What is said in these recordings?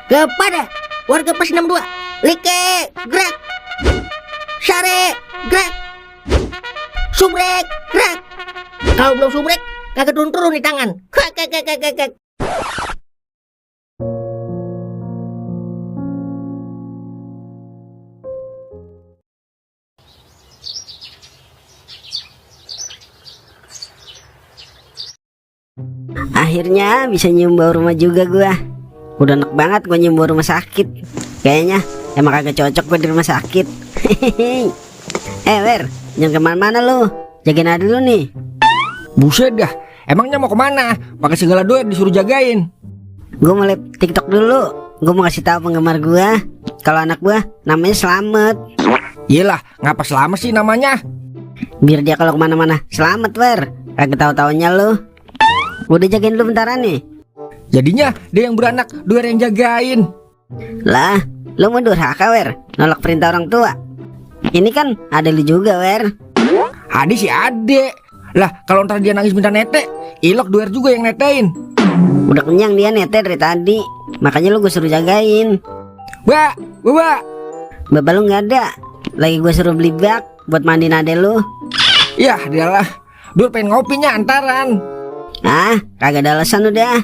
kepada warga Pos 62, Like, gerak. Sare, gerak. Subrek, gerak. Kalau belum subrek, kagak turun-turun di tangan. Kek. Akhirnya bisa nyium bau rumah juga gua. Udah enak banget gua nyium bau rumah sakit. Kayaknya emang kagak cocok gua di rumah sakit. Wer, jangan kemana-mana lu. Jagain adik lu nih. Buset dah, emangnya mau kemana? Pakai segala duit disuruh jagain. Gua mau live TikTok dulu. Gua mau kasih tahu penggemar gua kalau anak gua namanya Slamet. Iyalah, ngapa selamat sih namanya? Biar dia kalau kemana-mana selamat, Wer. Kagak tahu-taunya lu. Udah jagain lu bentaran nih. Jadinya dia yang beranak, duit yang jagain. Lah, lu mau durhaka, Wer? Nolak perintah orang tua. Ini kan ada lu juga, Wer. Ade sih ade. Lah, kalau ntar dia nangis minta nete, Ilok duit juga yang netein. Udah kenyang dia nete dari tadi. Makanya lu gue suruh jagain. Ba. Bapak lu nggak ada. Lagi gue suruh beli bak buat mandiin ade lu. Yah, dialah. Dur pengen ngopinya antaran. Ah, kagak ada alasan udah.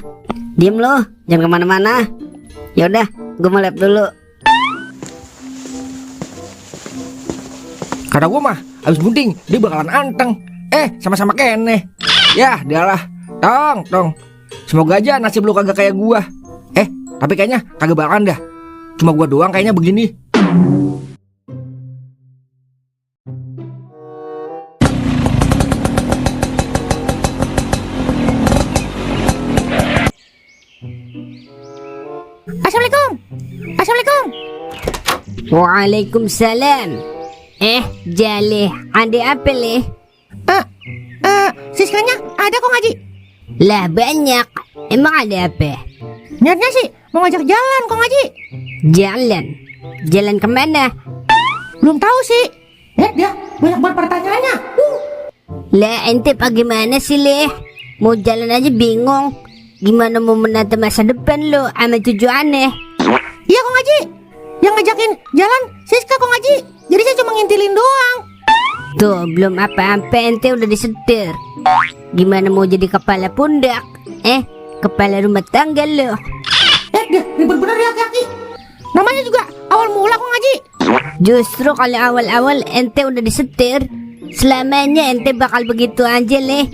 Diem lu, jangan kemana-mana. Yaudah, gue mau lab dulu. Kata gua mah, abis bunting dia bakalan anteng. Sama-sama kene. Yah, dialah. Tong. Semoga aja nasib lu kagak kayak gua. Tapi kayaknya kagak bakalan dah. Cuma gua doang kayaknya begini. Assalamualaikum. Waalaikumsalam. Jaleh, ada apa leh? Siskanya ada kok ngaji. Lah banyak. Emang ada apa? Niatnya sih mau ngajak jalan kok ngaji. Jalan kemana? Belum tahu sih. Dia banyak banget pertanyaannya. Lah ente bagaimana sih leh? Mau jalan aja bingung. Gimana mau menata masa depan lo sama tujuannya? Iya kok ngaji. Yang ngajakin jalan Siska kok ngaji. Jadi saya cuma ngintilin doang. Tuh belum apa-apa ente udah disetir. Gimana mau jadi kepala pundak? Kepala rumah tangga lo. Dia ribet bener ya kaki. Namanya juga awal mula kok ngaji. Justru kalau awal-awal ente udah disetir, selamanya ente bakal begitu aja leh.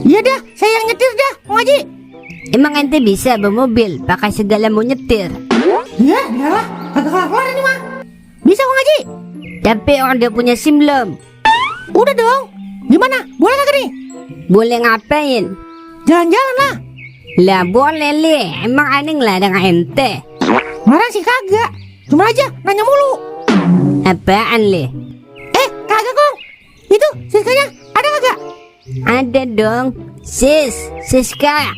Iya dah, saya yang nyetir dah kok ngaji. Emang ente bisa bawa mobil pakai segala mau nyetir? Iya, iyalah, kagak kelar-kelar ini mah. Bisa kok ngaji. Tapi udah punya SIM belum? Udah dong. Gimana? Boleh kagak nih? Boleh ngapain? Jalan-jalan lah. Lah boleh leh. Emang aneh ngelarang ente? Ngarang sih kagak. Cuma aja nanya mulu. Apaan leh? Kagak kong. Itu Siskanya ada kagak? Ada dong. Siska,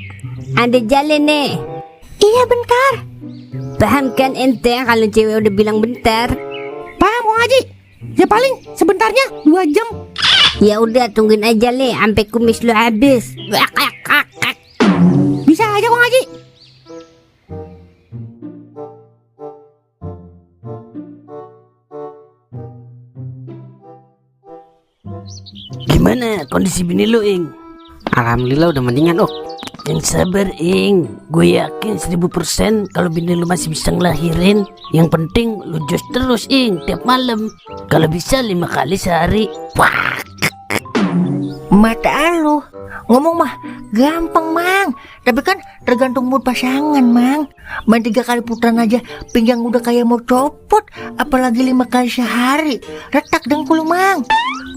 ada jalan nih. Iya bentar. Paham kan ente kalau cewek udah bilang bentar? Paham kok ngaji. Ya paling sebentarnya 2 jam. Ya udah tungguin aja leh sampai kumis lu habis. Bisa aja kok ngaji. Gimana kondisi bini lu, Ing? Alhamdulillah udah mendingan, Yang sabar, Ing. Gue yakin 1000% kalau bini lu masih bisa ngelahirin. Yang penting lu jos terus, Ing, tiap malam. Kalau bisa 5 kali sehari. Wah. Mata lu ngomong mah gampang, Mang. Tapi kan tergantung mood pasangan, Mang. Main 3 kali putaran aja pinggang udah kayak mau copot, apalagi 5 kali sehari. Retak dengkul, Mang.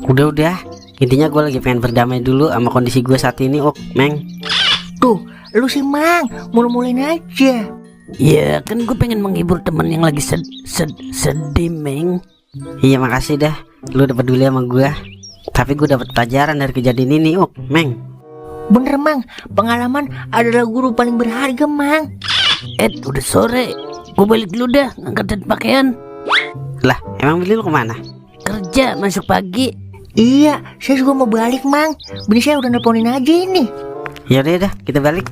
Udah. Intinya gue lagi pengen berdamai dulu sama kondisi gue saat ini, Meng. Tuh, lu sih, Mang, mulu-mulain aja. Ya kan gue pengen menghibur temen yang lagi sedih, Meng. Iya makasih dah, lu udah peduli sama gue. Tapi gue dapet pelajaran dari kejadian ini, Meng. Bener, Mang, pengalaman adalah guru paling berharga, Mang. Udah sore, gue balik dulu dah ngangkat pakaian. Lah, emang beli lu kemana? Kerja, masuk pagi. Iya, saya juga mau balik, Mang. Bini saya udah nelponin aja ini. Yaudah, kita balik.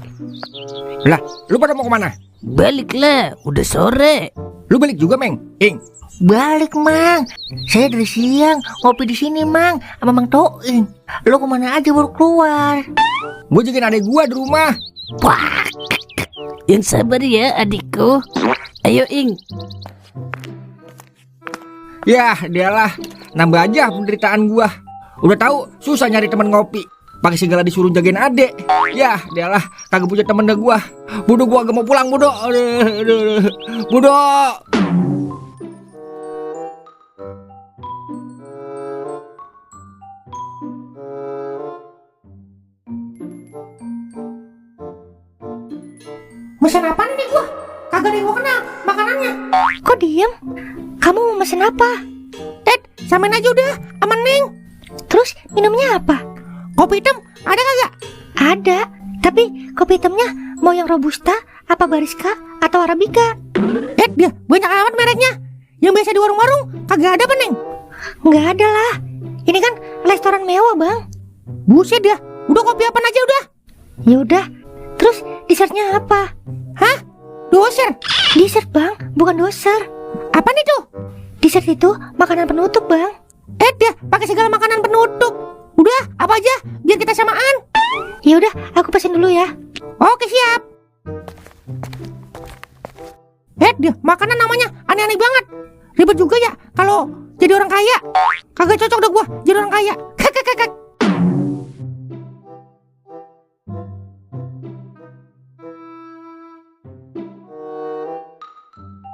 Lah, lu pada mau kemana? Baliklah, udah sore. Lu balik juga, Meng? Ing. Balik, Mang. Saya dari siang ngopi di sini, Mang, sama Mang Toing. Lo kemana aja baru keluar? Gue jagain adek gua di rumah. Wah, yang sabar ya adikku. Ayo Ing. Yah, dialah. Nambah aja penderitaan gua. Udah tahu susah nyari teman ngopi. Pakai segala disuruh jagain adek. Yah, dialah. Kagak punya temen dah gua. Bodoh, gua agak mau pulang, bodoh. Aduh. Bodoh. Mesen apa nih gua? Kagak ada yang gua kenal makanannya. Kok diem? Kamu mau mesen apa? Samain aja udah, aman Neng. Terus minumnya apa? Kopi hitam, ada kagak? Ada, tapi kopi hitamnya mau yang robusta, apa bariska, atau arabica? Dia banyak amat mereknya. Yang biasa di warung-warung, kagak ada apa Neng? Nggak ada lah, ini kan restoran mewah Bang. Buset dah, udah kopi apa aja udah. Yaudah, terus dessertnya apa? Hah? Doser? Dessert Bang, bukan doser. Apa nih tuh? Dessert itu makanan penutup Bang. Dia pakai segala makanan penutup. Udah, apa aja biar kita samaan. Ya udah, aku pesen dulu ya. Oke, siap. Dia makanan namanya aneh-aneh banget. Ribet juga ya kalau jadi orang kaya. Kagak cocok dah gua jadi orang kaya.